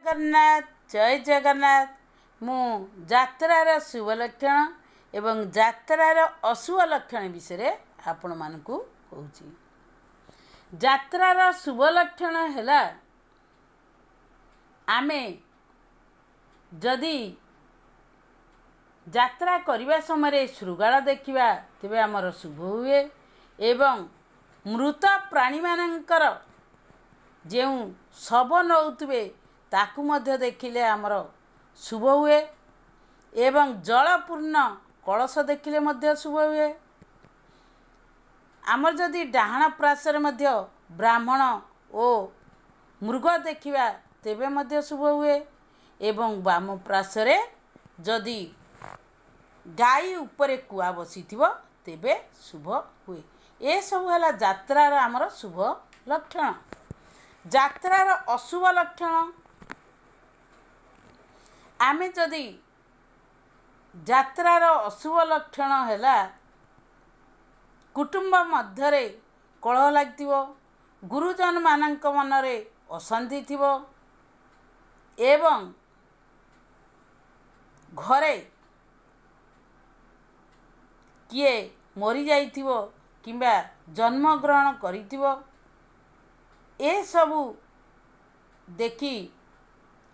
ଜଗନ୍ନାଥ, ଜୟ ଜଗନ୍ନାଥ। ମୁଁ ଯାତ୍ରାର ଶୁଭ ଲକ୍ଷଣ ଏବଂ ଯାତ୍ରାର ଅଶୁଭ ଲକ୍ଷଣ ବିଷୟରେ ଆପଣମାନଙ୍କୁ କହୁଛି। ଯାତ୍ରାର ଶୁଭ ଲକ୍ଷଣ ହେଲା, ଆମେ ଯଦି ଯାତ୍ରା କରିବା ସମୟରେ ଶୃଗାଳ ଦେଖିବା, ତେବେ ଆମର ଶୁଭ ହୁଏ ଏବଂ ମୃତ ପ୍ରାଣୀମାନଙ୍କର ଯେଉଁ ଶବ ନେଉଥିବେ, ତାକୁ ମଧ୍ୟ ଦେଖିଲେ ଆମର ଶୁଭ ହୁଏ ଏବଂ ଜଳପୂର୍ଣ୍ଣ କଳସ ଦେଖିଲେ ମଧ୍ୟ ଶୁଭ ହୁଏ। ଆମର ଯଦି ଡାହାଣ ପାର୍ଶ୍ୱରେ ମଧ୍ୟ ବ୍ରାହ୍ମଣ ଓ ମୃଗ ଦେଖିବା, ତେବେ ମଧ୍ୟ ଶୁଭ ହୁଏ ଏବଂ ବାମ ପାର୍ଶ୍ୱରେ ଯଦି ଗାଈ ଉପରେ କୁଆ ବସିଥିବ, ତେବେ ଶୁଭ ହୁଏ। ଏସବୁ ହେଲା ଯାତ୍ରାର ଆମର ଶୁଭ ଲକ୍ଷଣ। ଯାତ୍ରାର ଅଶୁଭ ଲକ୍ଷଣ, ଆମେ ଯଦି ଯାତ୍ରାର ଅଶୁଭ ଲକ୍ଷଣ ହେଲା, କୁଟୁମ୍ବ ମଧ୍ୟରେ କଳହ ଲାଗିଥିବ, ଗୁରୁଜନମାନଙ୍କ ମନରେ ଅଶାନ୍ତି ଥିବ ଏବଂ ଘରେ କିଏ ମରିଯାଇଥିବ କିମ୍ବା ଜନ୍ମଗ୍ରହଣ କରିଥିବ, ଏସବୁ ଦେଖି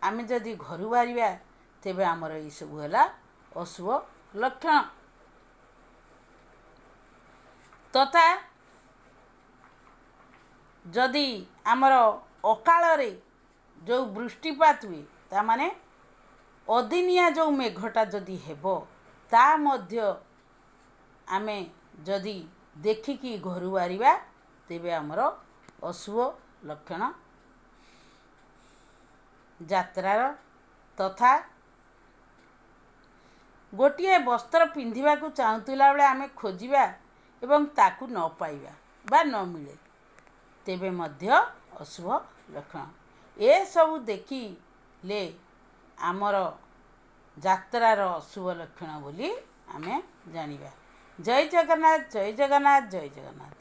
ଆମେ ଯଦି ଘରୁ ବାହାରିବା, ତେବେ ଆମର ଏଇସବୁ ହେଲା ଅଶୁଭ ଲକ୍ଷଣ। ତଥା ଯଦି ଆମର ଅକାଳରେ ଯେଉଁ ବୃଷ୍ଟିପାତ ହୁଏ, ତା'ମାନେ ଅଦିନିଆ ଯେଉଁ ମେଘଟା ଯଦି ହେବ, ତା ମଧ୍ୟ ଆମେ ଯଦି ଦେଖିକି ଘରୁ ବାହାରିବା, ତେବେ ଆମର ଅଶୁଭ ଲକ୍ଷଣ ଯାତ୍ରାର। ତଥା ଗୋଟିଏ ବସ୍ତ୍ର ପିନ୍ଧିବାକୁ ଚାହୁଁଥିଲା ବେଳେ ଆମେ ଖୋଜିବା ଏବଂ ତାକୁ ନ ପାଇବା ବା ନ ମିଳେ, ତେବେ ମଧ୍ୟ ଅଶୁଭ ଲକ୍ଷଣ। ଏସବୁ ଦେଖିଲେ ଆମର ଯାତ୍ରାର ଅଶୁଭ ଲକ୍ଷଣ ବୋଲି ଆମେ ଜାଣିବା। ଜୟ ଜଗନ୍ନାଥ, ଜୟ ଜଗନ୍ନାଥ, ଜୟ ଜଗନ୍ନାଥ।